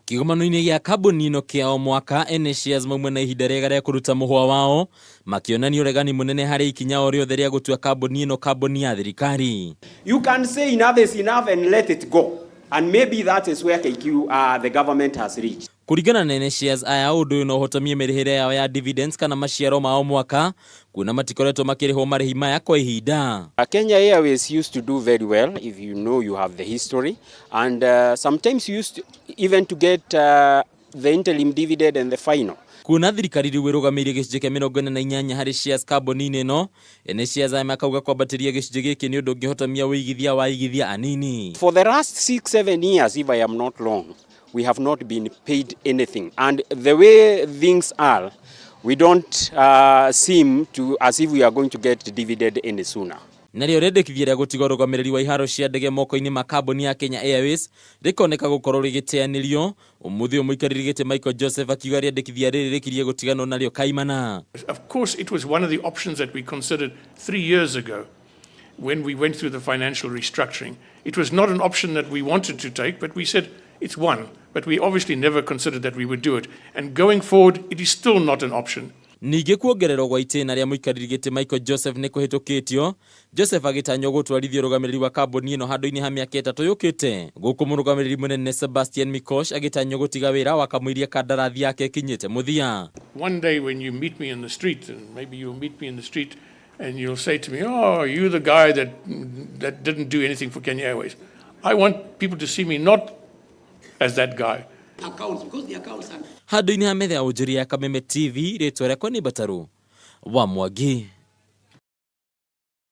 Kĩgomano-inĩ gĩa kambuni ĩno kĩa o mwaka, ene shares mauma na ihinda rĩega rĩa kũruta mũhwa wao, makĩonania ũregani mũnene harĩ ikinya o rĩothe rĩa gũtua kambuni ĩno kambuni ya thirikari. You can say enough is enough and let it go. And maybe that is where KQ, the government has reached. Kũringana na ene shares aya, ũndũ ũyũ no ũhotomie mĩrĩhĩre yao ya dividends kana maciaro ma o mwaka, kuona matikoretwo makĩrĩhwo marĩhi maya kwa ihinda. Kenya Airways used to do very well, if you know you have the history, and sometimes you used to, even to get the interim dividend and the final. Kuona thirikari rĩu ĩrũgamĩire gĩcunjĩ kĩa 48 harĩ shares kambuni-inĩ ĩno, ene shares aya makauga kwambatĩria gĩcunjĩ gĩkĩ nĩ ũndũ ũngĩhotomia ũigithia wa aigithia anini. For the last 6, 7 years, if I am not wrong, we have not been paid anything. And the way things are, we don't seem to as if we are going to get dividend any sooner. Narĩo rĩendekithia rĩa gũtiga ũrũgamĩrĩri wa iharo cia ndege moko-inĩ ma kambuni ya Kenya Airways rĩkoneka gũkorwo rĩgĩteanĩrio ũmũthĩ ũyũ, mũikarĩri gĩtĩ Michael Joseph akiuga rĩendekithia rĩrĩ rĩkirie gũtiganwo narĩo kaimana. Of course, it was one of the options that we considered 3 years ago when we went through the financial restructuring. It was not an option that we wanted to take, but we said it's one. But we obviously never considered that we would do it. And going forward, it is still not an option. Ningĩ kuongererwo gwa itĩna rĩa mũikarĩri gĩtĩ Michael Joseph nĩ kũhĩtũkĩtio, Joseph agĩtanywo gũtwarithia ũrũgamĩrĩri wa kambuni ĩno handũ-inĩ ha mĩaka 3 yũkĩte, gũkũ mũrũgamĩrĩri mũnene Sebastian Mikosh agĩtanywo gũtiga wĩra wakamũiria kandarathi yake ĩkinyĩte mũthia. One day when you meet me in the street, and maybe you'll meet me in the street and you'll say to me, "Oh, you're the guy that didn't do anything for Kenya Airways." I want people to see me not as that guy. Accounts because the accounts are Handũ-inĩ ha metha ya ũnjũria ya Kameme TV, rĩtwa rĩakwa nĩ Mbataru wa Mwangi.